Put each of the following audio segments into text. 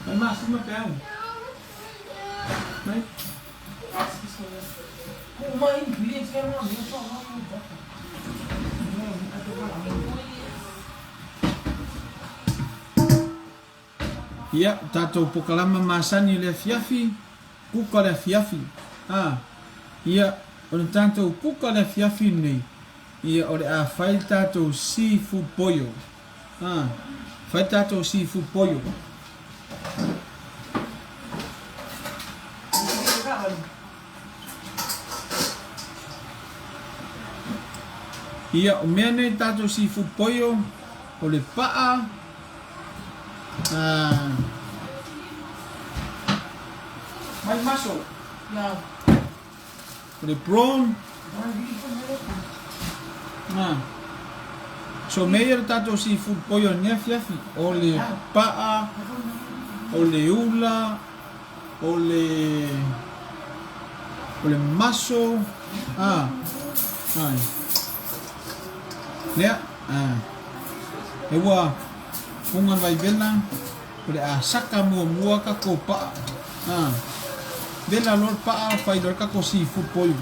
Mai masima peau. Mai. Ia, tatou pokalama masani o le afiafi, kuka o le afiafi. A, ia, o le tatou kuka o le afiafi lenei, ia, o le a fai le tatou seafood boil. A, fai le tatou seafood boil. Ia, o mea nei tatou seafood boil, o le pa'a, a, mai maso, o le prawn, a, so mea ia o le tatou seafood boil i lenei afiafi, o le pa'a, o le ula, O le o le maso a ai lea a e ua funga le vaivela o le a saka muamua tatou pa'a a vela loa le pa'a fai loa le tatou seafood boil.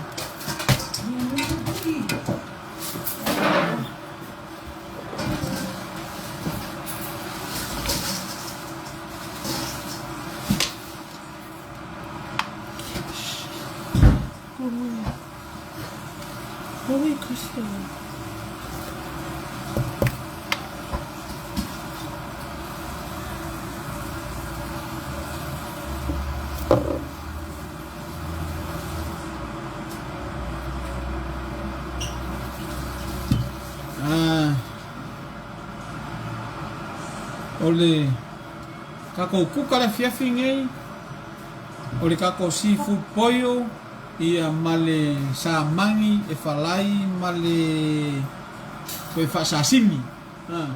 Ah, o le takou kuka le afiafi nei, o le takou seafood boil, ia ma le samagi e falai ma le toe faasasimi. Ah.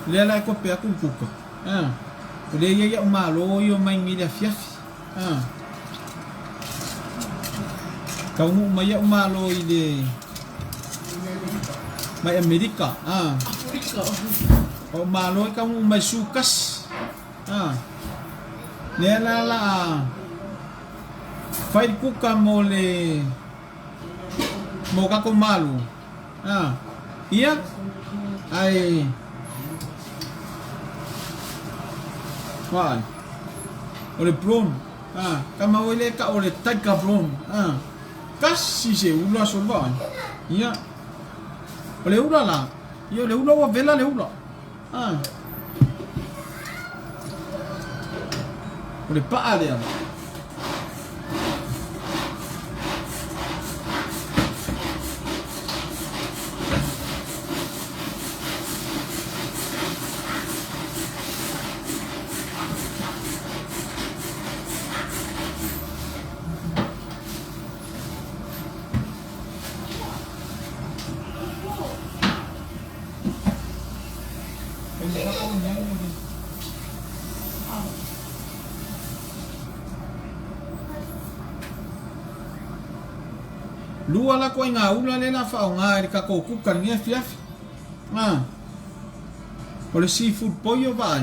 Lea la e kope atu le kuka. Ah. O lea ia ia'u malo ia mai nei le afiafi. Ah. Taunuu mai ia'u malo i le mai Amerika. Ah. O malo e taunuu mai Sukasi. Ah. Lea la la fai le kuka mo le mo kako malu. Ah. Ia ai Wai. O le prawn. Ah, kama o le ka o le tiger prawn. Ah. Kasi se ula so vai. Ia. O le ula la. Ia o le ula ua vela le ula. Ah. O le paa lea. Lua la koe ngā ula le la whaonga e le kako kuka ni afiafi. Ah. O le seafood poio vaai.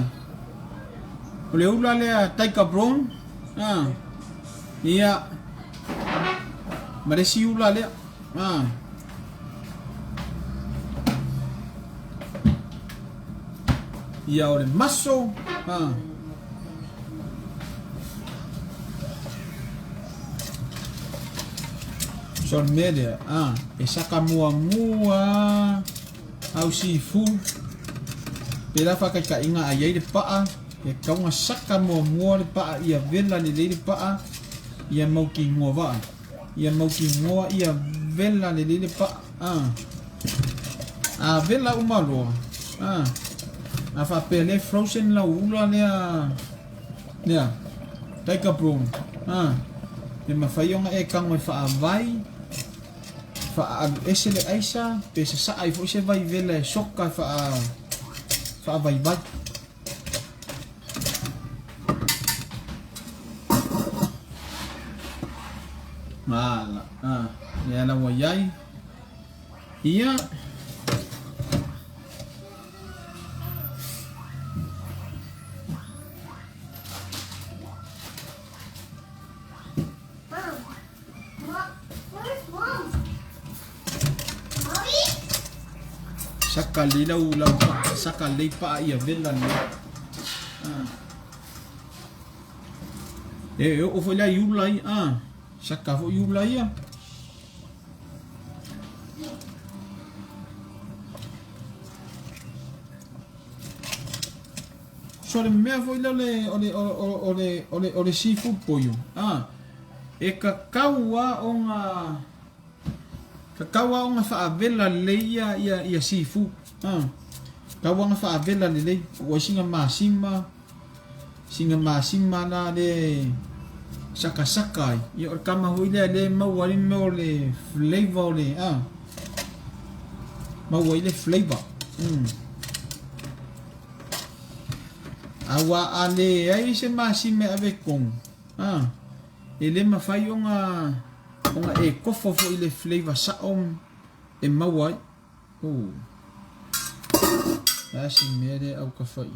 O le ula lea Tiger Brown. Ah. Ia. Ma le isi ula lea. Ah. Ia o le maso. Ah. So le mea lea, ah, e saka muamua au seafood. Pela whakaikainga ai ai le paa, e kaunga saka muamua le paa ia vela lelei le paa, ia mau ki ngoa vaa. Ia mau ki ngoa ia vela lelei le paa. Ah. A vela uma loa. Ah. A faapea lea frozen lau ula lea lea tiger prawn. Ah. E mafai ona e tago e faavai faaalu ese le aisa pe sasaa ai foi se vai vela e soka e faa faavaivai. Mala, a, lea la ua i ai. Ia. Saka lei lau lau pa, saka lei pa ia vela nei. Ah. E o foi la iula i ah. Saka foi iula ia. So le mea foi lea o le, o le, o le, o le, o le seafood poio, ah, e kakau a ona, kakau a ona faavela lelei ia, ia, ia seafood, ah, kakau a ona faavela lelei, ua singa masima, singa masima la le sakasaka ai, ia o le kama foi lea le maua ai mea o le flavor o le, ah, maua ai le flavor. Aua a leai se masima e ave i totonu, a, e le mafai ona, ona e kofo foi i le flavor sao e maua ai. Oh. Le a si mea lea au tafai.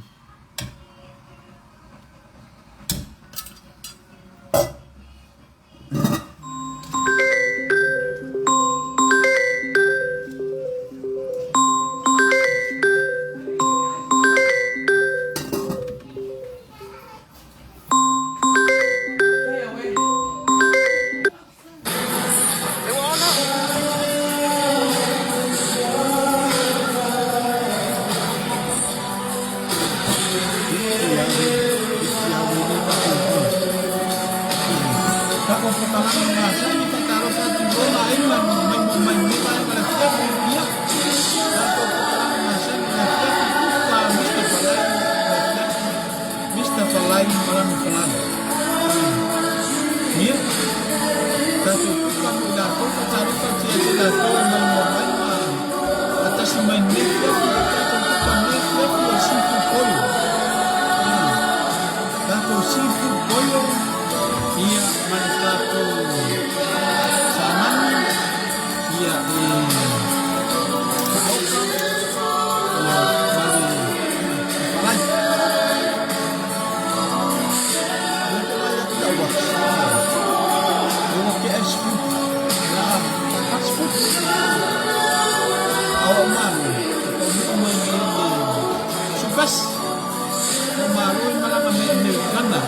Tatou seafood boil ia ma le tatou samani ia e faaoka ia ma le falai. Sukas o malo i malama me Amerikana.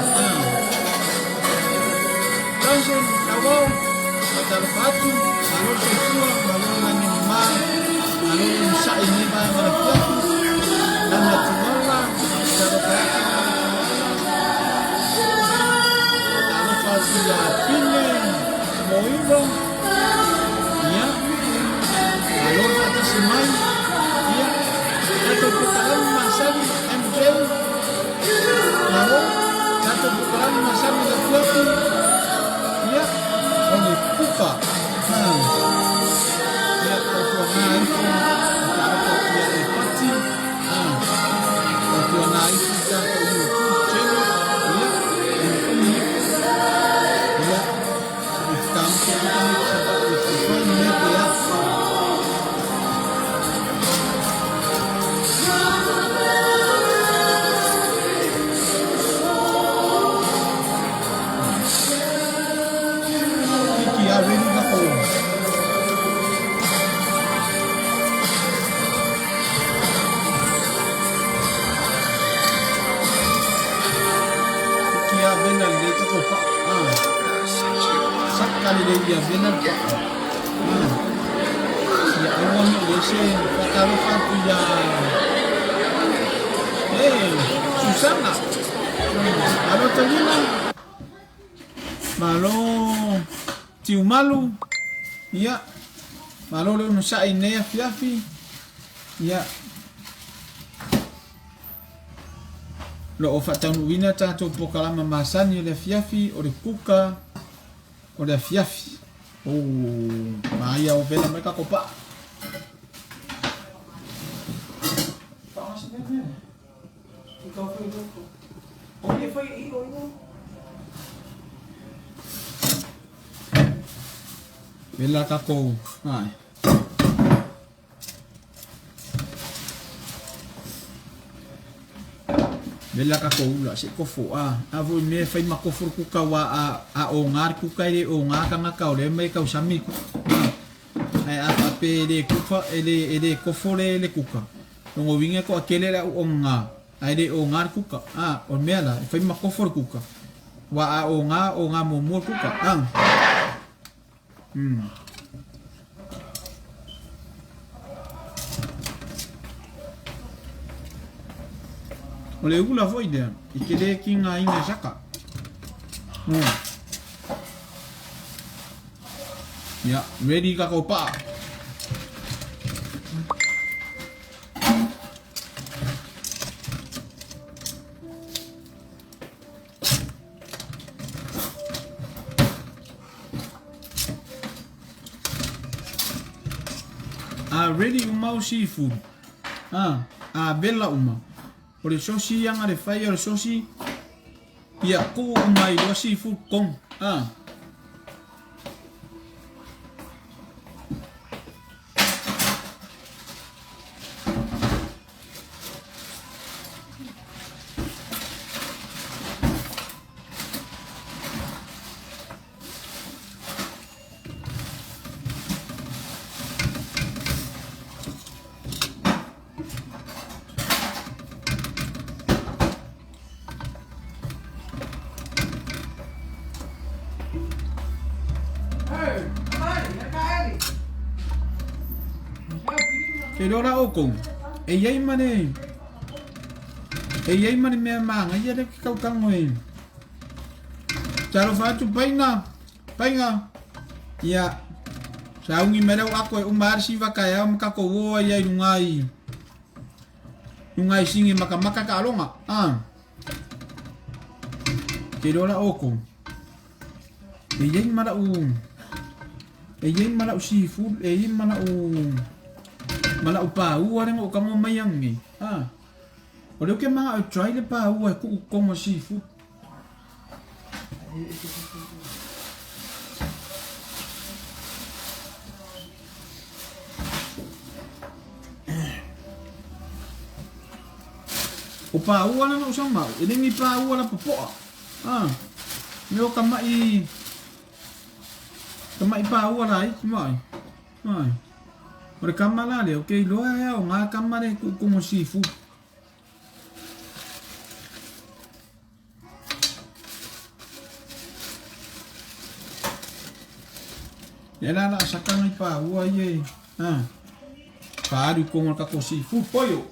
Johnson, Kawau, Matalofa atu, malo le soifua, malo le lagi mama, malo le onosai i lenei vaega o le afiafi, lana Tuala, Matalofa atu lana Tuala, Matalofa atu ia Pine, Moiro, ia, malo le faatasi mai, ia, tatou polokalame masani, MJ, malo, tatou polokalame masani i le afiafi, ia, o le puka, ia, tautuana ifo, matalofa atu ia Epati, tautuana ifo i tatou YouTube channel, ia, umi ifo, ia, Saka lelei ia vena le paa. Ia aua ne i ese faatalofa atu ia e Susana. Malo Tolina. Malo Tiumalu. Ia. Malo le onosai i nei afiafi. Ia. O lo o faataunuuina tatou polokalama masani o le afiafi o le kuka o le afiafi. Oh, maia o vela mai kako paa. Vela takou ae. Vela takou ula se kofo a. A foi me fai ma kofo kuka wa a a o ngā kuka e o ngā kangaka o le mai kau sami ku. Ae a fa pe le kuka e le e le kofo le le kuka. Longo winga ko akele la o ngā. Ae le o ngā kuka. A o mea la e fai ma kofo le kuka. Wa a o ngā o ngā muamua kuka. A. Mm. O le ula foi lea, i ke le ki ngā inga saka. Mm. Yeah, ready ka kau paa. A ready uma o seafood. A, a vela uma. O le sosi ianga le fai o le sosi ia ku uma i lo seafood kong. A. Ke rora oukou, e iai ma le E iai ma le mea māngaia lea ke kautango e Talofa atu paina, painga Ia, saungi mai lau ako e uma ari siva kaeao ma kakou o ai ai lunga i Lunga i singi makamaka ka alonga ah. Ke rora oukou E iai ma lau E iai ma lau seafood E iai ma lau Ma lau paua le ngo kango mai angi ah. O leo ke manga o try le paua e kuu kongo seafood. O paua la no sama, e lengi paua la popoa. Ah, me o ka mai ka mai paua la i mai. Ai. O le kama la lea, o ke iloa ea o ngā kama le kuʻukumu seafood. Lea la la saka ngai pāua ia e. Ha. Pāru ko ngā kako seafood poio.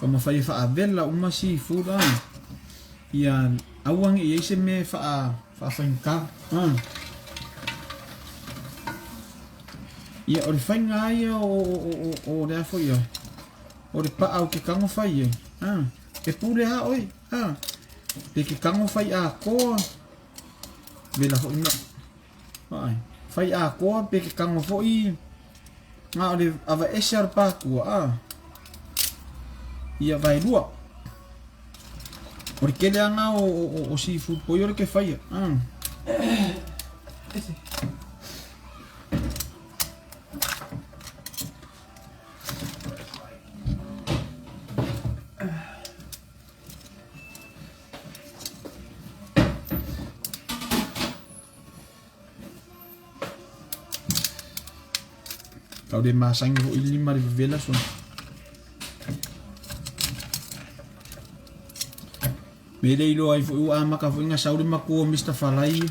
Taumafai e faavela uma seafood a ia aua ne i ai se mea e faa faafaigata a. Ia o le faiga lava ia o o o o le a foi ia o le paa o ke kago fai ai a e pule lava oe a pe ke kago fai atoa Vela foi mea. Ai. Whai ākoa pe ke kango foi ngā o le ava ese ar pākua a. Ia vai lua. O le kele anga o, o, o, o seafood poi o le ke whaia. Ah. Tau le masagi foi lima le vevela sona. Me le iloa ai foi ua amaka foi nga sau le makua o Mr. Falai.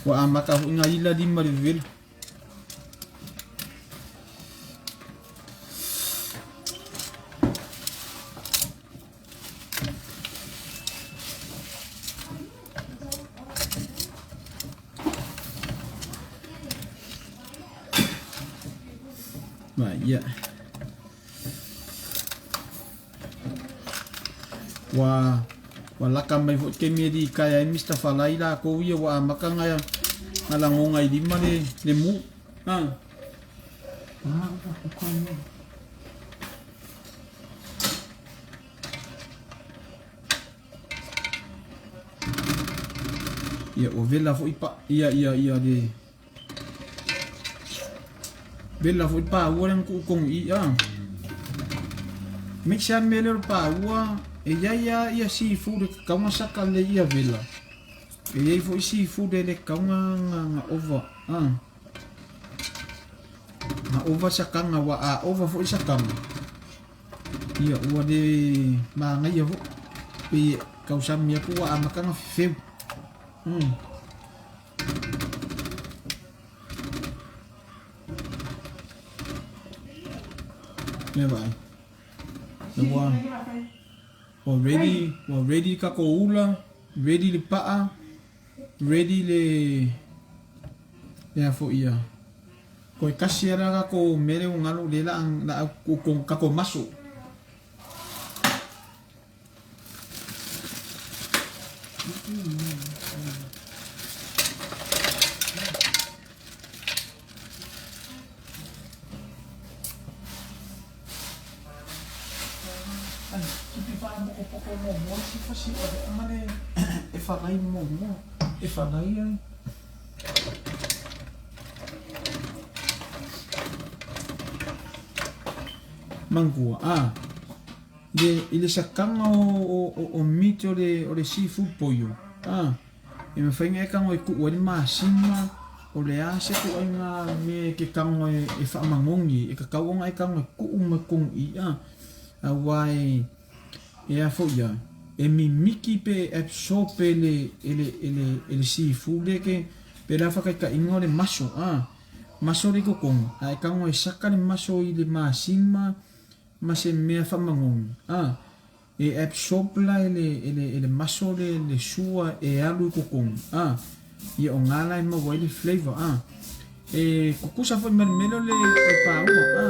Ua amaka foi nga ila lima le vevela. Ma ia. Ua ua laka mai foi ke mea li kai ai Mr. Falai la ko ia ua amaka nga nga langonga i lima le le mu. Ha. Ia ua vela foi pa ia ia ia le vela foi paua le ku'u i a. Make sure me le paua e ia ia ia seafood e kauga saka le ia vela. E iai foi seafood e le kauga nga nga ova a. Nga ova sakanga wa a ova foi sakanga. Ia ua le magaia foi pe kausami aku ua amataga fefeu. Ia vaai. Ua ua ready, ua ready le tatou ula, ready le paa, ready le le a foi ia. Koe kasi ala tatou mea lea ua galo lea la la au tatou maso. Ai, kipi whaamokopoko muamua si fasi o le amale e whangai muamua, e whangai ai. Mangua, ah, le, i le sakaga o, o, o meat o le, o le seafood poio, ah, e mafai ona e tago e tuu ai le masima, o le a se ituaiga mea e te tago e, e faamagogi, e tatau ona e tago e tuu mai totonu i i, ah, aua e, e a foi ia, e mimiki pe e absorb e le, e le, e le, e le seafood le ke, pe le a faataitaiga o le maso, ah, maso le i totonu, ae tago e saka le maso i le masima, ma se mea faamagogi, a, e absorb la e le, e le, e le maso le, le sua e alu i totonu, a, ia o gā la e maua ai le flavour, a. E tutusa foi ma le mea lea o le, o le paua, a,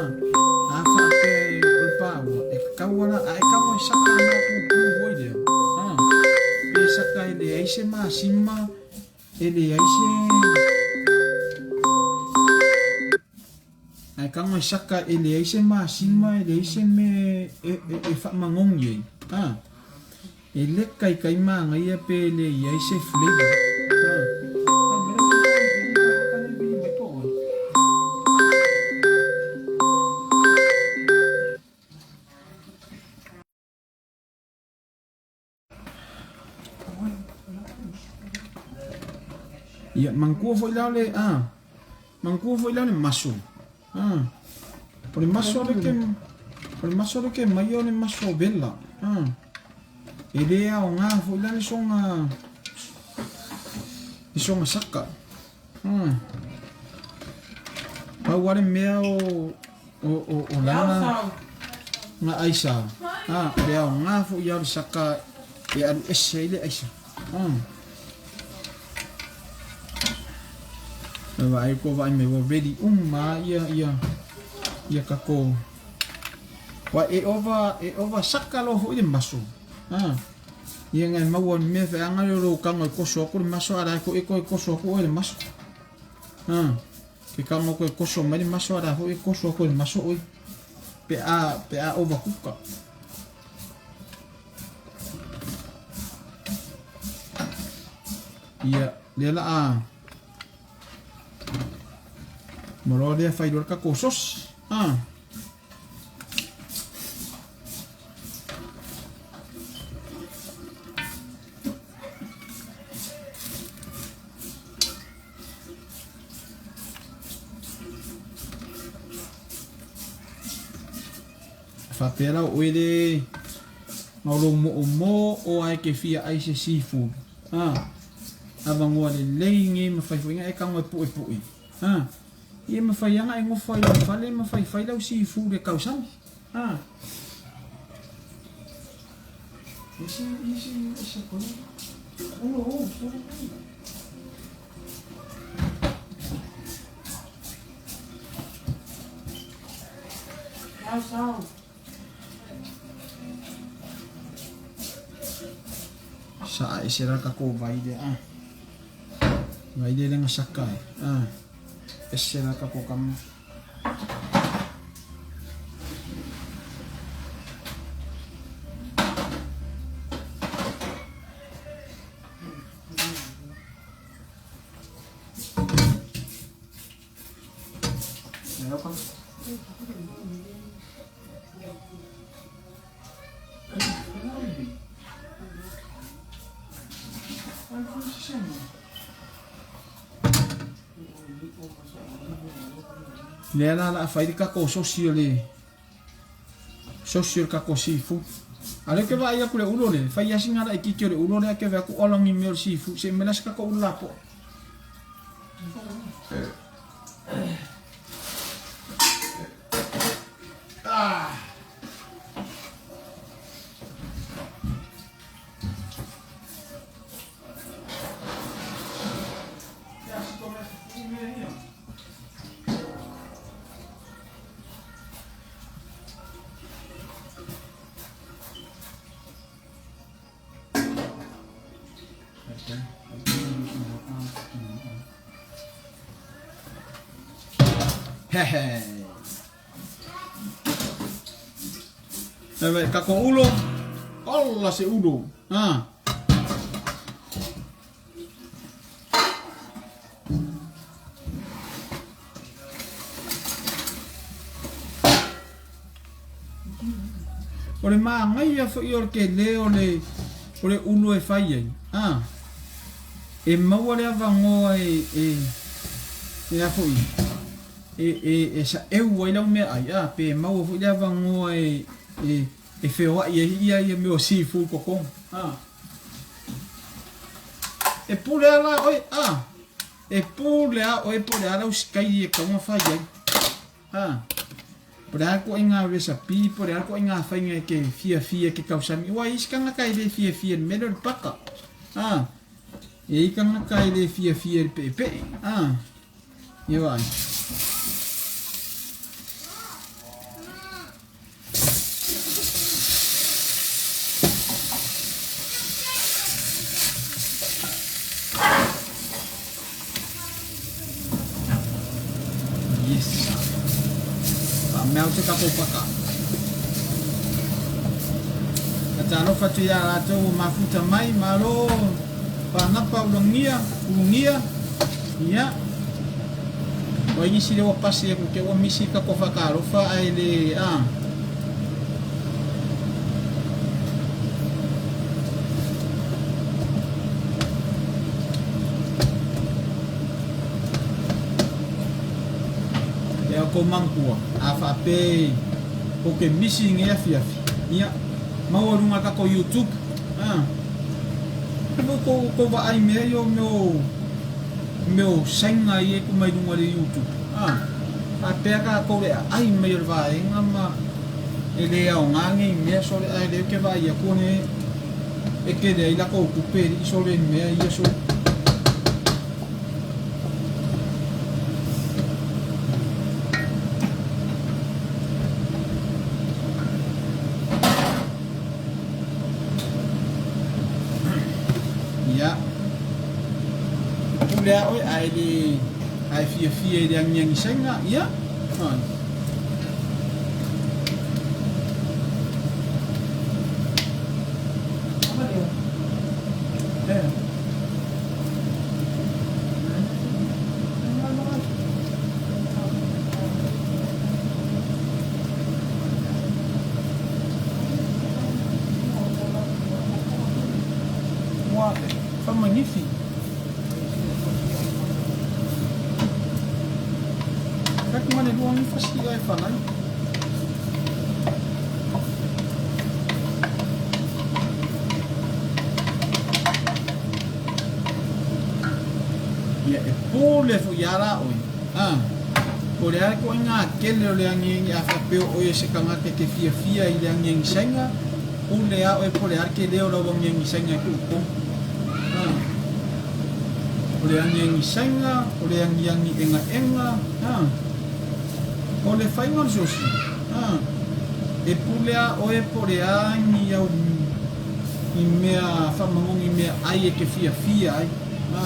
a faapea e, o le paua, e tatau lava la, a e tago e saka ana pupū foi lea, a, pe saka e leai se masima, e leai se. Ae tago e saka e leai se masima, e leai se mea e faamagogi ai, a. E le kaikai magaia pe le i ai se flavor, a. Ia, manatua foi la le, a, manatua foi la le maso. A, o le maso le ke, o le maso le ke mai o le maso vela. A, e le aoga foi la le soga, le soga saka. A, pau lava le mea o, o, o, o lana nga aisa. A, o le aoga foi ia o le saka e alu ese ai le aisa. A. Vaai ko vaai mai ua ready uma ia ia ia tatou. Wa e ova e ova saka loa foi le maso. Ha. Ia ngai maua le mea feaga le lou tago e koso atu le maso a la e koe koe koso atu oe le maso. Ha. Ke tago koe koso mai le maso a la foi e koso atu e le maso oe. Pe a pe a ova kuka. Ia, lea la a maloa lea fai loa le tatou sosi. Ah. Faapea la o oe le ma lou moomoo ae ke fia ai se seafood. Ha. Avanoa lelei nei ma fai foi nga e tago e puepue. Ha. Ia ma fai aga e nofo ai lau fale ma faifai lau seafood e kausani. Ha. Isi isi isi ko. Oh, oh, oh. Sa ese la takou vai lea a. Vai lea le gasaka e a. Ese la takou kama. Lea la la fai le kako sosi o le sosi o le kako seafood. A lea ke vaai aku le ulo le fai asinga la ikiki o le ulo lea ke vea ku olangi mea o le seafood se mela se kako ulo la po. Ah. Hehe. Ewe kako ulo. Olla se ulo. Ah. O le māngaia foi o le kele o le o le ulu e fai ai. Ah. E maua le avanoa e e e a foi e e e saʻeu ai lau meaai a pe maua foi le avanoa e e e feoai ai ia ia mea o seafood kokoga a. E pule a la oe a. E pule a oe po o le a lau sikaili e tatau ona fai ai a. Po o le a le ituaiga recipe po o le a le ituaiga faiga e te fiafia e te tausami aua e i ai se tagata e le fiafia i le mea lea o le paka a. E i ai tagata e le fiafia i le peepee a. Ia vaai. Yes. Faamea o te tatou paka. Ka talofa atu iā latou ua mafuta mai, malo panapa ulagia, ulugia. Ia. Ua ai nisi lea ua pasi aku ke ua misi ka ko whakaalofa ae le a. Ia ko mangkua a whaape ko ke misi nge afiafi. Ia maua runga ka ko YouTube. A. Ko ko vaai mea io meo mea o saina ia e mai luga o le YouTube a faapea tatou le aai mai o le vaega ma e le aoga nei mea sole ae lea ou te vaai atu ane e tele ai latou tupe e lii sole i mea ia sole. Ia. E pule a oe ae le ae fiafia i le agiagi saina, ia. Ai. Eh. Ua faamanifi. Fai atu mane lua ni fasi ia e whanau. Ia e pule fo ia la oi. Ah. Po le a ko inga kele o le angiangi a whapeo o e se kangake te fiafia i le angiangi sainga. Pule a oe po le a ke leo lau angiangi sainga e ku'u Ah. O le agiagi saina, o le agiagi egaega, a. O le faiga o le sosi, a. E pule a oe po o le a ni au i mea faamagogi i mea ai e te fiafia ai, a.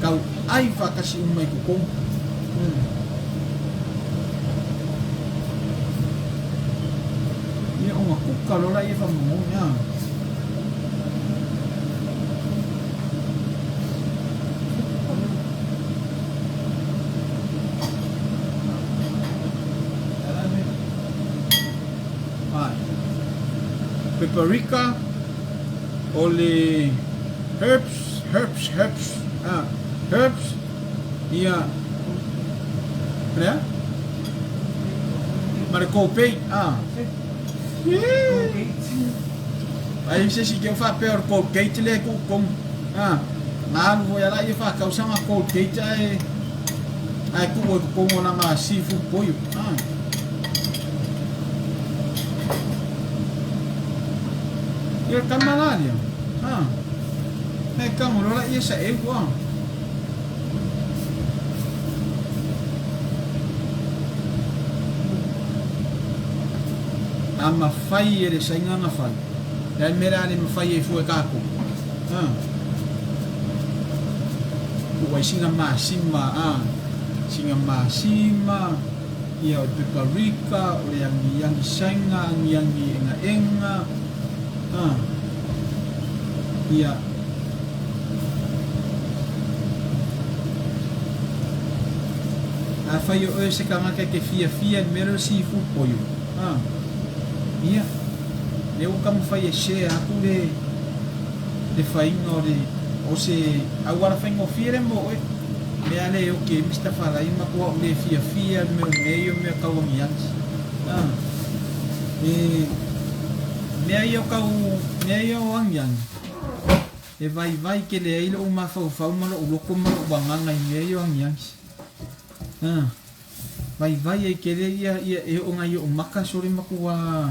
Tau ai faatasi uma i totonu. Ia ona kuka loa laia faamagogi, a. Paprika, o le herbs, herbs, herbs, ah, herbs, ia, lea, ma le Colgate, ah. Ai se si ke faapea o le Colgate lea e kuukong, ah, na alu foi ala ia faatausaga Colgate ae ae tuu ai totonu o lana seafood boil, ah. Ia tama la lia. Ah. E kamo lola ia sa eu ah. A mafai e le saina na fai. Le ai mea le mafai e fua e kākou. Ah. Ua ai singa masima, ah. Singa masima. Ia o le peparika, o le agiagi saina, agiagi egaega, a, ia. Afai o oe se tagata e te fiafia i le mea lea o le seafood boil, a, ia, lea ua taumafai e share atu le, le faiga o le, o se auala faigofie lea mo oe. Mea lea e oki ai Mister Falai ma ko au le fiafia mea o mea ia o mea tau agiagi. Ah. E mea ia o kau mea ia o agiagi. E vaivai tele ai lo'u mafaufau ma lo'u loto ma lo'u agaga i mea ia o agiagi. Ah. Vaivai ai tele ia ia e oo nai o'u maka sole matua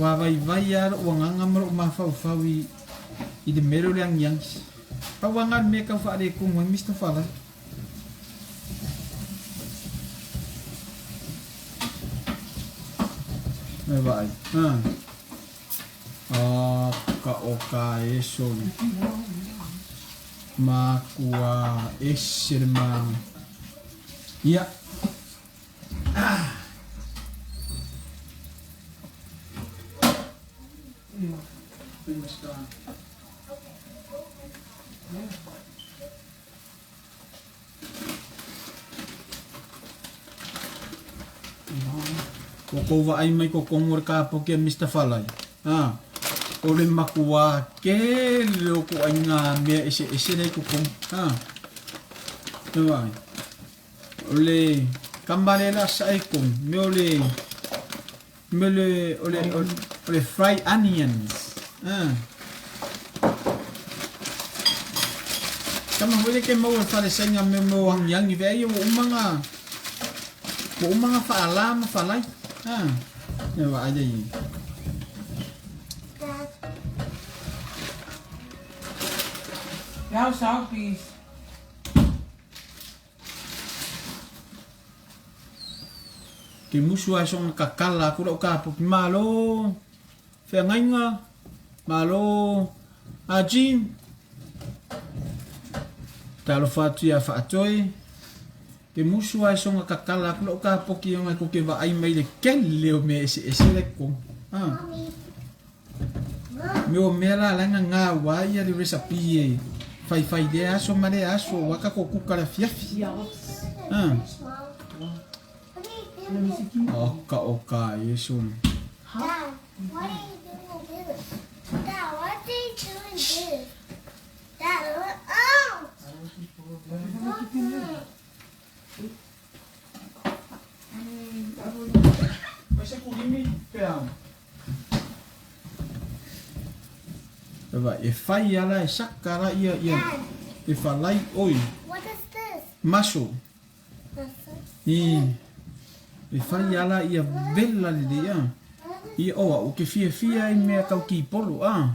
ua vaivai lava lo'u agaga ma lo'u mafaufau i i le mea lea o le agiagi. Pau lava lena o le mea e tau faaletonu ai Mister Falai. Mai vaai. Ha. Ah, ka o ka e soli. Makua ese le ma. Ia. Ah. Ua kou vaai mai ko kongo le kapoki a Mister Falai. Ha. O le makuā kele o ko aiga mea eseese lea i totonu. Ha. E vaai. O le kama lea la sa e kong, mea o le Me le, o le, o le fried onions. Ah. Tama foi le ke mau e fale sainga me mo angiangi ve ai ua uma nga ua uma nga whaala ma whalai. Ah. E wa ai ai. Yao sao please. Ke musu ai songa kakala aku lau kapoki malo feagaiga malo a Jean talofa atu ia Faatoe ke musu ai songa kakala aku lau kapoki ona ko ke vaai mai le kele o mea eseese le ko ha me o mea la langa ngā wā ia le recipe e faifai lea aso ma lea aso wa ka ko kuka le afiafi ha Oka oka Iesu. Dad, what are you doing this? Dad, what are you doing this? Dad, what? Oh! Vai se kulimi pea. E fai ala e saka la ia ia e falai oi. What is this? Maso. I, e fai ala ia vela lelei a. Ia o a'u ke fiafia i mea tau kipolo a.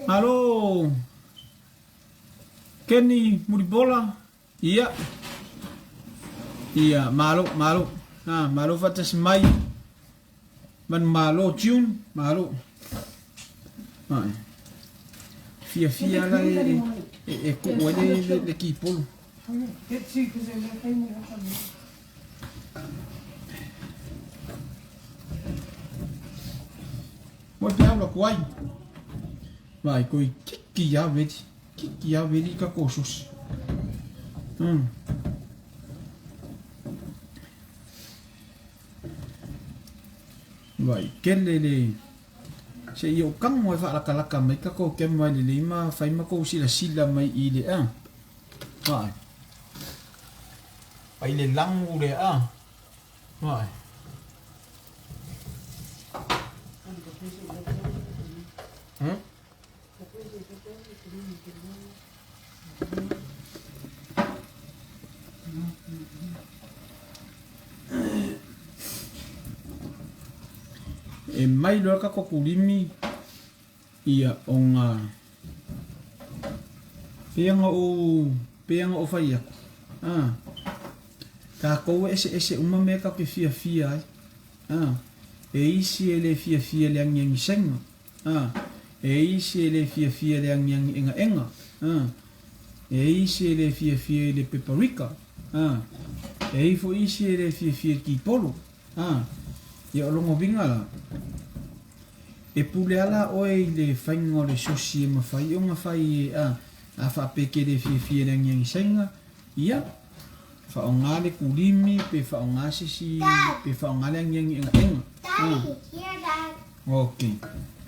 Malo Kenny Mulipola ia. Ia malo malo. Ha malo faatasi mai. Manumalo June malo. Ai. Fiafia ala e e e kuu ai le le, le kipolo. Mo pe au la kuai. Vai koi kiki ia veti. Kiki ia veti ka kosos. Vai kele le se i ou kago e faalakalaka mai ka kou kema i lelei ma fai ma kou silasila mai i le a. Vai. Ai le lagu le a. Vai. Hmm? E mai loa ka kokulimi ia o ngā peanga o peanga o whai aku. Ah. Tākou e ese ese uma mea ka ke fiafia ai. Ah. E isi e le fiafia le angiangi senga. Ā, e isi e le fiafia i le agiagi engaenga. Ā, e isi e le fiafia i le peparika. Ā, e ai foi isi e le fiafia i le kīpolo. Ā, ia o lona uiga la, e pule ala oe i le faiga o le sosi e mafai ona fai e, ā, a faapea ke le fiafia i le agiagi saina, ia, faaaoga le kulimi pe faaaoga se isi, pe faaaoga le agiagi engaenga. Ā. Daddy, here, Dad. Ok.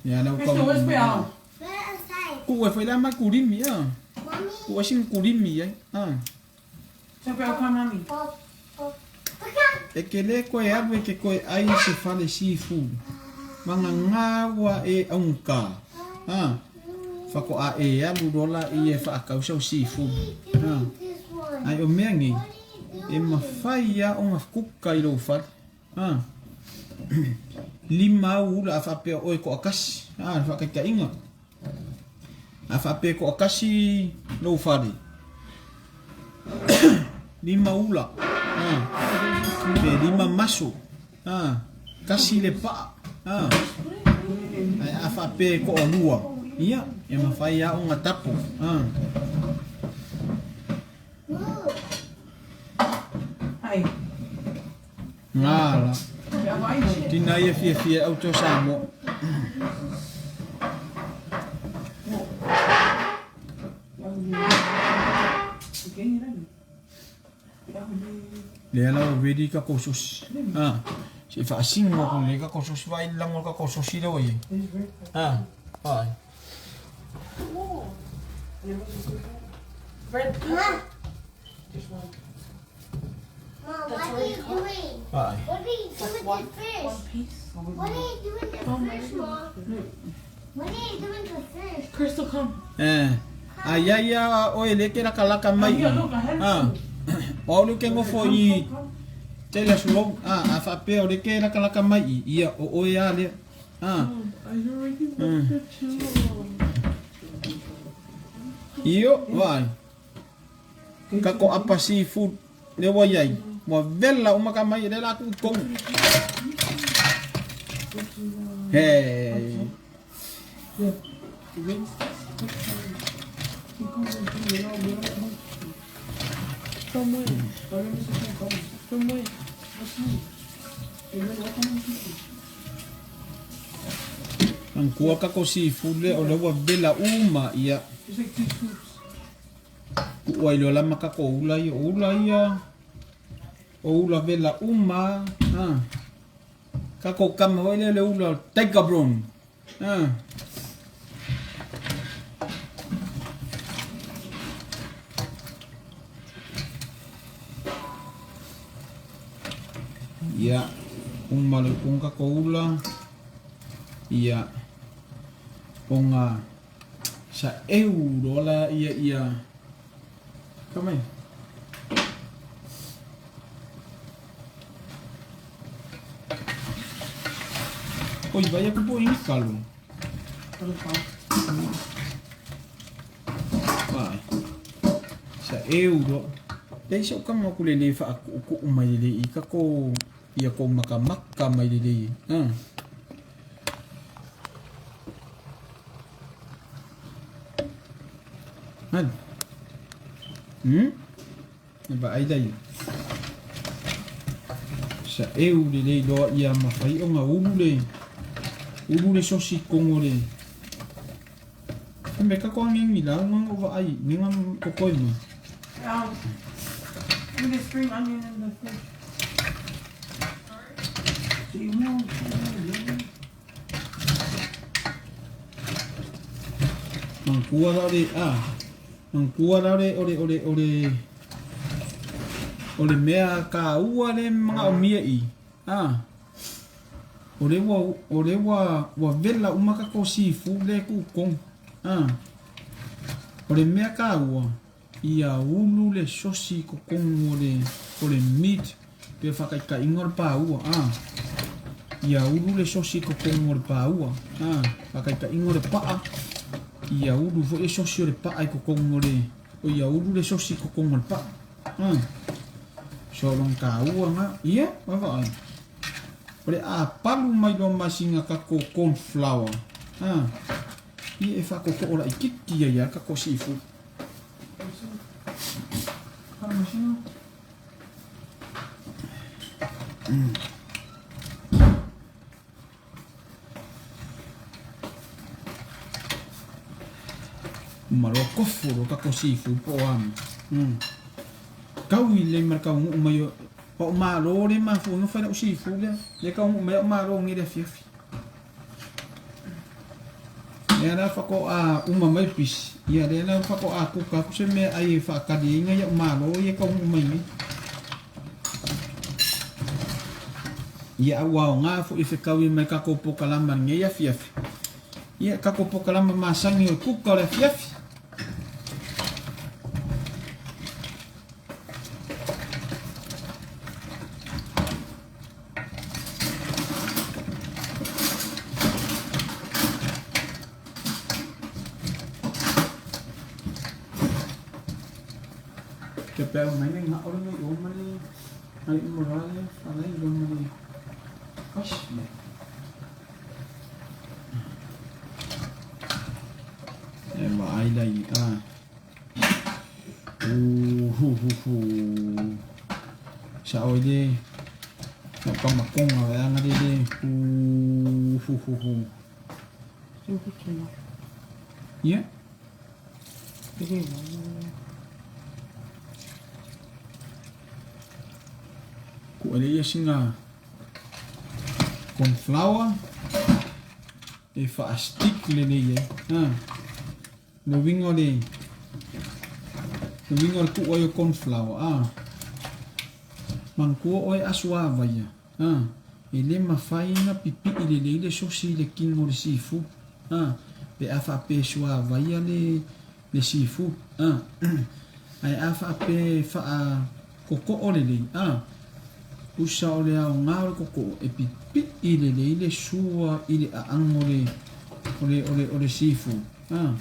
Ia lau Crystal, where's kau. Bill? Put it aside. Ku e fai la mai kulimi a. Mommy. Ku e sing kulimi ai. A. So Bill, come mommy. Pop, pop. Look out. E ke le koe alu e ke koe ai se fale seafood. Mangangā ua e augata. A. Faatoa e alu loa la i e faatau sau seafood. What are A. you doing this one? Ai o mea nei, What are e you doing? mafai lava ona kuka i lou fale. A. Lima au ula a faapea o oe toakasi. A, le faataitaiga. A faapea e toakasi lou fale. Lima ula. A. Pe lima maso. A. Tasi le paa. A. Ae a faapea e toalua, ia, e mafai lava ona tapo. A. Move. Hi. Gala. Tina ia fiafia au to Samoa. Lea la ua ready ka kou sosi. Ha. Se i faasino aku lelei ka kou sosi vaai le lago o le ka kou sosi lea ua i ai. Ha. Vaai. Ma. Ma, what are you doing? Vaai. What are you doing with the fish? What are you doing with the fish, Mom? What are you doing with the fish? Crystal, come. Eh. A ia ia oe le ke lakalaka mai i. Ha. O au le ke ngofo i Taylor Sloan. Ha, a faapea o le ke lakalaka mai i, ia o oe a lea. Ha. Io, vaai. Ka ko apa seafood le ua iai. Ua vela uma ka mai le la ku tonu. He. Ankua ka ko seafood le o le ua vela uma ia. Kuʻu ai loa la ma kako ula ia, o ula ia, o ula vela uma, ha. Kako kama foi lea le ula o Tiger Brown, ha. Ia, uma le upunga kako ula, ia, onga Sa eu loa la ia ia. Ka mai. Oi, vai aku po ingi kalo. Vai. Sa eu loa. Lei sa ukanga ku le le fa aku ku mai le i ka ko ia ko makamaka mai le le. Ah. Hali. Hmm? E vaai lai. Sa eu lelei loa ia mafai ona ulu le ulu le sosi kongo le. Me ka ko angengi la nga o vaai ni nga kokoi mo. With the spring onion and the fish. Manatua la o le a manatua la o le o le o le o le o le mea taua lea e manaomia i a o lea ua o lea ua ua vela uma tatou seafood lea e tuu i totonu a o le mea taua ia ulu le sosi i totonu o le o le meat pe faataitaiga o le paua a ia ulu le sosi i totonu o le paua a faataitaiga o le paa ia ulu foi le sosi o le paa i totonu o le o ia ulu le sosi i totonu o le paa a so o lona taua lena ia vaavaai o le a palu mai loa ma sina tatou corn flour a ia e faatootoo laitiiti ai lava le tatou seafood. Uma loa tofu loa tatou seafood po o a mea. Tau i lelei ma le taunuu mai o o malo lea e mafua ai ona fai lau seafood lea. Lea e taunuu mai au malo nei i le afiafi. Lea la faatoa uma mai le pisi, ia lea la faatoa kuka atu se meaai e faatali ai nai a'u malo ia e taunuu mai nei. Ia a ua aoga foi e fetaui mai tatou polokalama i lenei afiafi. Ia tatou polokalama masani o le kuka o le afiafi. Ke pea mai le ngā ora mai o male ai morale whanai o male pasme. E ma ai lai a. Hu hu hu. Sa oi le na ka makonga ve anga le le hu hu hu hu. Ia. Ku ele ia singa corn flour e wha-stick lelei ai. Ha. Le uiga o le le uiga o le tuu ai o corn flour a manatua oe aso avaia a e le mafai ona pipii lelei le sosi i le kino o le seafood a pe a faapea e suavaia le le seafood a ae a faapea e faa kokoo lelei a usa o le aoga o le kokoo e pipii lelei le sua i le aano o le o le o le o le seafood a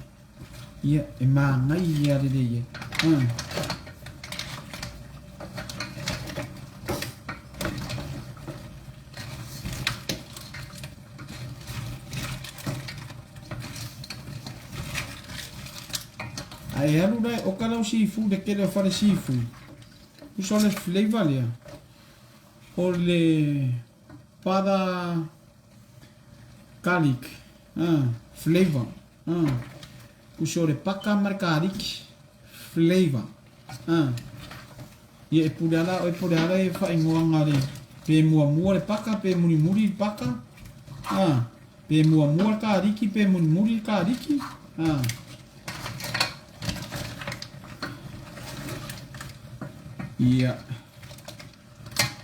ia e manaia lelei ai a. Ae alu la e oka lau seafood le tele o fale seafood. Usa o le flavor lea. O le pada garlic flavor. Usa o le paka ma le garlic flavor. Ia e pule ala oe po o le a le faaigoaga le pe muamua le paka pe mulimuli le paka. Pe muamua le kaliki pe mulimuli le kaliki. Ia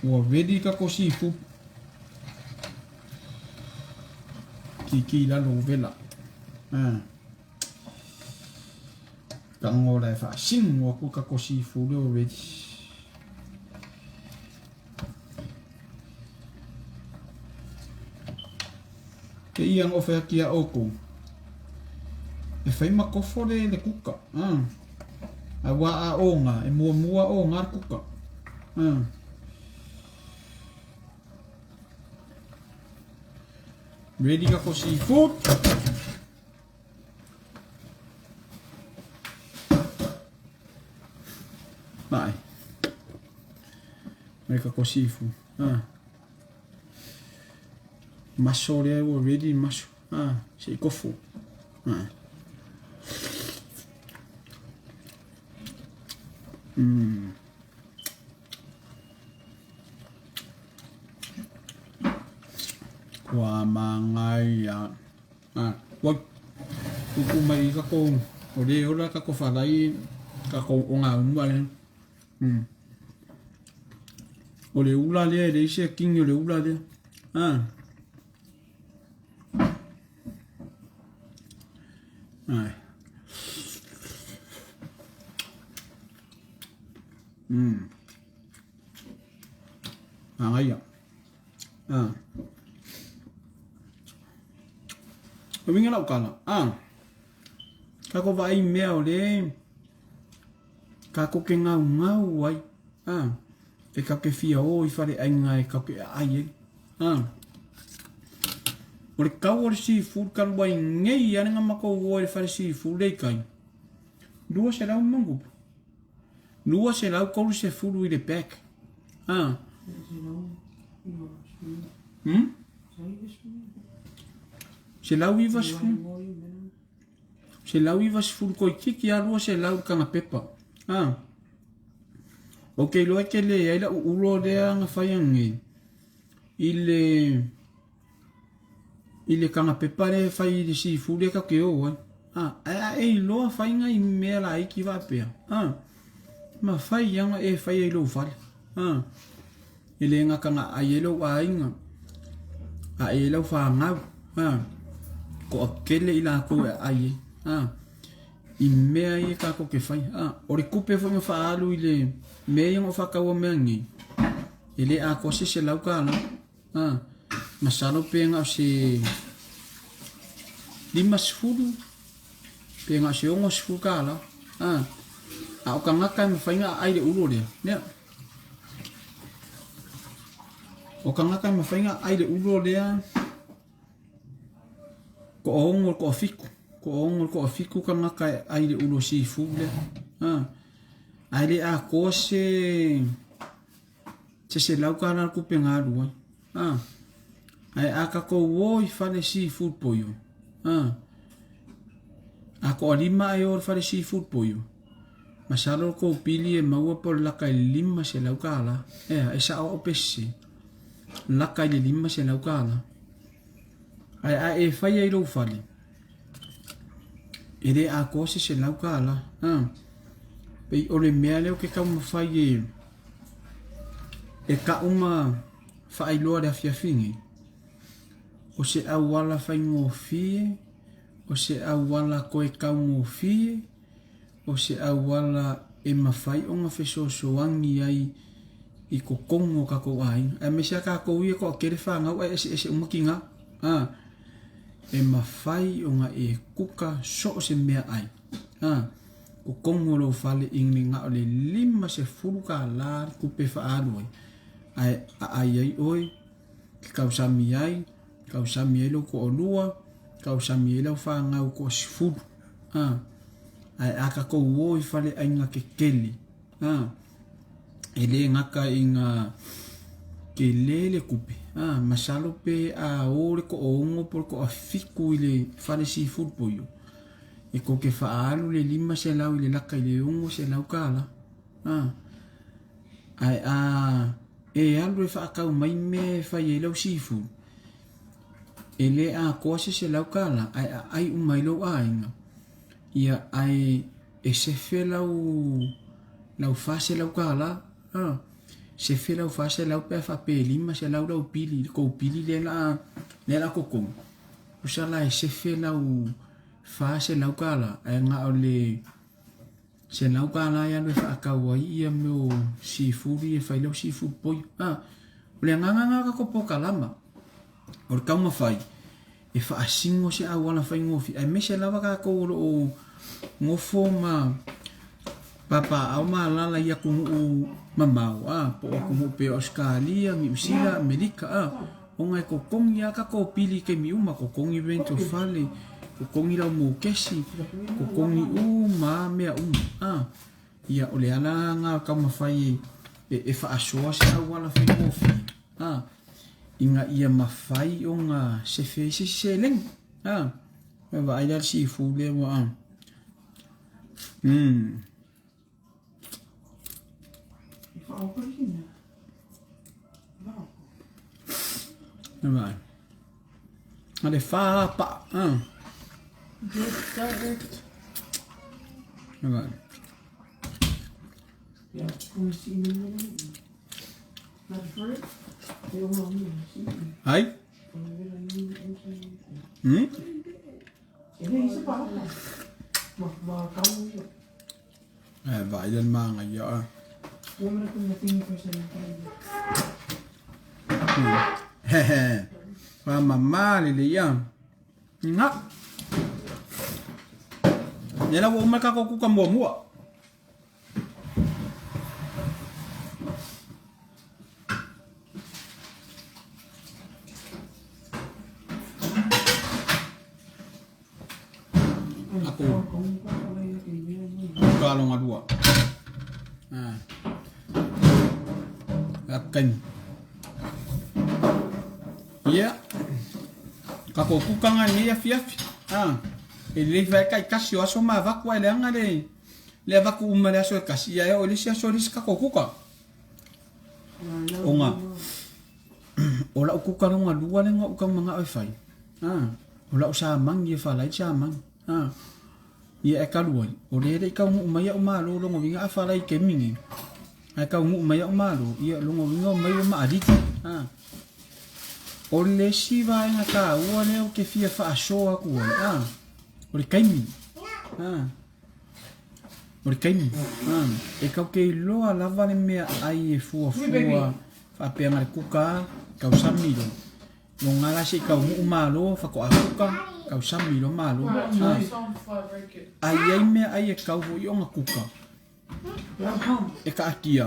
ua ready ka ko seafood. Kiki i lalo o vela. Tago la e faasino aku ka ko seafood lea ua ready. Ke ia na ofe atu iā ʻoukou, e fai ma kofo le le kuka, a ua a ʻoga, e muamua ʻoga le kuka. Ready ka ko seafood. Mai. Mai ka ko seafood. Maso lea ua ready maso. Se i kofo. Ua manaia. Ua. Tupu mai i kakou o le ola kakou falai kakou ogauma lea. O le ula lea e leai se kini o le ula lea. Ah. Ai. Agaia. Ah. O uiga lau tala, ah. Kako vaai mea o le kako ke gaugau ai, ah. E kako ke fia o i fale aiga e kako ke aai ai, ah. O le kau o le seafood talu ai nei lava le matou o i le fale seafood lea i tai, 200 ma ona tupu. 230 i le bag. Ah. 190. 190 toeitiiti lava 200 le taga pepa. Ah. Ou te iloa e tele ai lau ulo lea na fai ananei i le i le taga pepa lea e fai i le seafood lea tatou te o ai. Ae a e iloa fai nai mea laiti faapea, mafai lava ona e faia i lou fale. E le gata na aai ai lou aiga, aai ai lau fanau, toatele i latou e aai ai i mea ia tatou te faia. O le tupe foi na faaalu i le mea ia na ou faataua mea nei, e le atoa se $100. A, masalo pe na o se 50 pe na o se 60 tala. A, a o tagata e mafai ona aai le ulo lea. Lea. O tagata e mafai ona aai le ulo lea toaono i le toafitu. Toaono i le toafitu tagata e aai le ulo seafood lea. A, ae le atoa se Se $100 le tupe na alu ai. A. Ae a tatou o i fale seafood poio, a. A toalima e o i le fale seafood poio, masalo le tou pili e maua po o le laka i le $500. Ea, e sao au pe sese? Laka i le $500. Ae a e faia i lou fale, e le atoa se $100. A. Pei o le mea lea ou te taumafai e E kau ma faailoa le afiafi nei, o se auala faigofie, o se auala toe taugofie, o se auala e mafai ona fesoasoani ai i totonu o tatou aiga. Aemaise lava tatou ia e toatele fanau ae eseese uma tina. A, e mafai ona e kuka so o se meaai. A. Totonu o lou fale i le na o le $50 le tupe e faaalu ai, ae aai ai oe, e tausami ai, tausami ai lou toalua, tausami ai lau fanau toasefulu. A, ae a tatou o i faleaiga tetele, a, e le gata ina tele le tupe, a, masalo pe a o le toaono po o le toafitu i le fale seafood poio, E kou te faaalu le 500 i le laka i le $600. A. Ae a e alu e faatau mai mea e fai ai lau seafood, e le atoa se $100 ae aai uma ai lou aiga. Ia ae e sefe lau lau $400. A. Sefe lau $400 pe a faapea e $500 lau pili, le kou pili lea la lea la totogi. Tusa la e sefe lau $400 ae na o le $100 e alu e faatau ai ia mea o seafood ia e fai lau seafood poi. A, o le agaga lena o tatou polokalama. O le taumafai e faasino se auala faigofie aemaise lava tatou o lo o nofo ma papaaao ma alaala i atunuu mamao, a, po o atunuu pei o Ausetalia, Niu Sila, Amerika, a, ona e totogi lava tatou pili i taimi uma, totogi rent o fale, totogi lau mokesi, totogi uma lava mea uma, a. Ia, o le ala lena o le taumafai e faasoa se auala faigofie, a, ina ia mafai ona sefe ai se isi seleni, a. Vaai la le seafood lea ua, a. Vai. A le fa pa. Ai? Hmm? Eh, vai le maga ia a. Hehe. Faamamā lelei ia. Ga. Lea la ua uma le tatou kuka muamua. Aku kuka longa lua. Ah. Akan. Ia. Kako kukanga ni afiafi. Ah. E lelei faekaikasi o aso ma avaku ae leaga le le avaku uma i le aso e kasi ia e oo i le isi aso o le isi kako kuka. Ona o la'u kuka loga lua lea na ou taumaga'o e fai. A o la'u samagi e falai le samagi. A ia e talu ai o lea e le'i taunuu mai a'u malo logo uiga a falai i le taimi nei ae taunuu mai a'u malo ia logo uiga omai ua maaliti. A o le isi vaega taua lea ou te fia faasoa atu ai a o le taimi. A o le taimi a e tatou te iloa lava le meaai e fuafua faapea na le kuka tausami loa loga la se i taunuu malo faatoa kuka tausami loa malo. A a i ai meaai e tau foi ona kuka e kaatia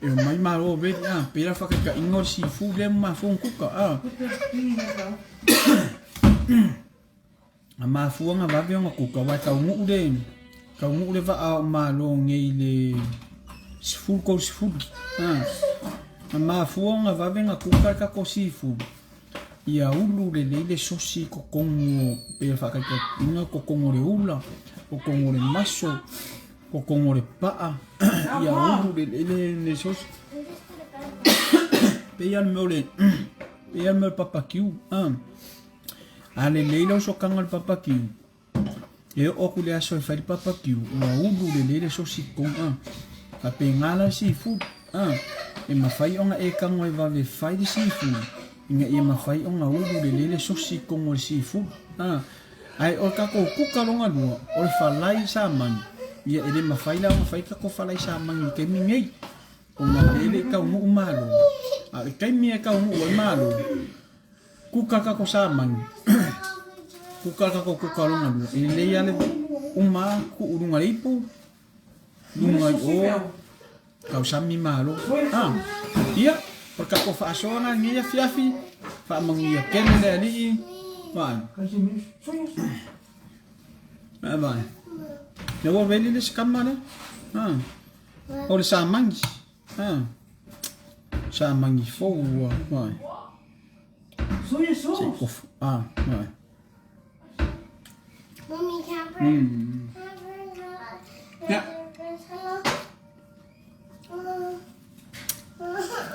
e omai malo veli a pei la faataitaiga o le seafood lea ma mafua ona kuka a. Na mafua ona vave ona kuka aua e taunuu le taunuu le vaa o malo nei i le 10:30 a. Na mafua ona vave ona kuka le tatou seafood ia ulu lelei le sosi i totonu o pei o le faataitaiga o totonu o le ula, totonu o le maso, totonu o le paa ia ulu lelei le le sosi. Pei lava le mea o le pei lava le mea o le papakiu a. A lelei lau sokaga o le papakiu, e oo atu i le aso e fai le papakiu, ua ulu lelei le sosi i totonu a. Faapena la le seafood a. E mafai ona e tago e vave fai le seafood ina ia mafai ona ulu lelei le sosi i totonu o le seafood a. Ae o le tatou kuka lona lua, o le falai samani, ia e le mafai la ona fai le tatou falai samani i le taimi nei. Ona o lea e le i taunuu malo. A o le taimi e taunuu ai malo, Kuka kako samani. Kuka kako kuka lona lua. E lelei lava le uma kuu luga le ipu, luga i o, tausami malo. Ha, ia, o le tatou faasoa lena i lenei afiafi, faamanuia tele le Alii. Vaai. Vaai. Lea ua veli le isi kama lea. Ha. O le samani. Ha. Samani fou ua. Vaai. Soia sauce. Se kofu. Ah, vaai. Mommy, can I bring? Can I bring Yeah.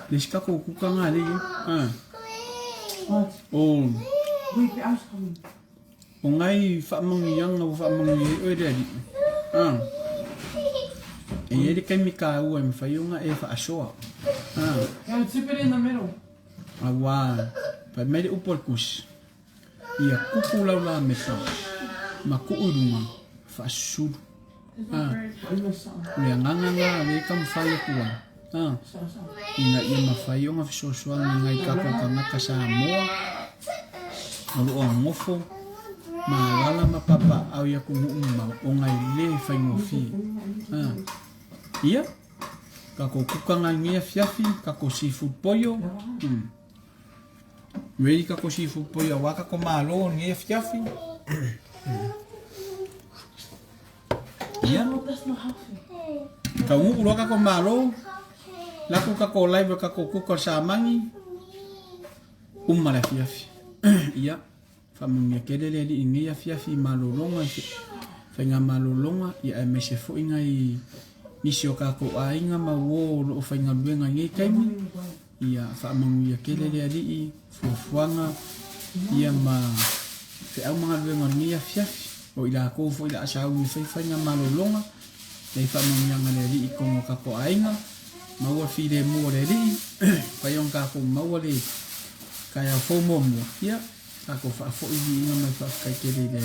Le isi tatou kuka nga le ia. Ah. What? O, Wait, the house coming. o ngai faamanuiaga ua faamanuia ai oe le Alii. Ah. E i ai le taimi taua e mafai ona e faasoa. Ah. Yeah, tip it in the middle. Aua, fai mai le upu a le Tusi, Ia kupu lau lamepa ma kuu i luga, faasusulu. A, o le agaga lena o lea e taumafai atu ai, a, ina ia mafai ona fesoasoani nai tatou tagata Samoa o lo o nofo ma alala ma papaaao i atunuu mamao ona e le faigofie. A, ia, tatou kukaga i lenei afiafi, tatou seafood poio, Ready tatou seafood poio aua tatou malo i lenei afiafi. Ia. Taunuu loa tatou malo, latou tatou live o tatou kuka o le samagi, uma le afiafi. Ia, faamanuia tele le Alii i lenei afiafi i malologa, i faigamalologa, ia aemaise foi nai nisi o tatou aiga ma uo o lo o faigaluega i nei taimi. Ia faamanuia tele le Alii, fuafuaga, ia ma feau ma galuega o lenei afiafi. O i lakou foi le a sauni e fai faiga malologa, i ai faamanuiaga a le Alii i totonu o tatou aiga, maua le filemu o le Alii, mafai ona tatou maua le taeao fou muamua, ia tatou faafoi viiga ma le faafetai tele i le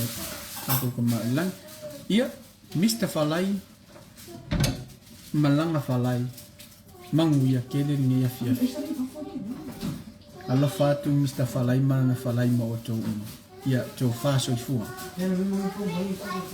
tatou Tama i le Lagi. Ia, Mister Falai, malaga Falai, manuia tele lenei afiafi. Alofa atu Mister Falai ma lana falai ma outou uma. Ia, tofa soifua.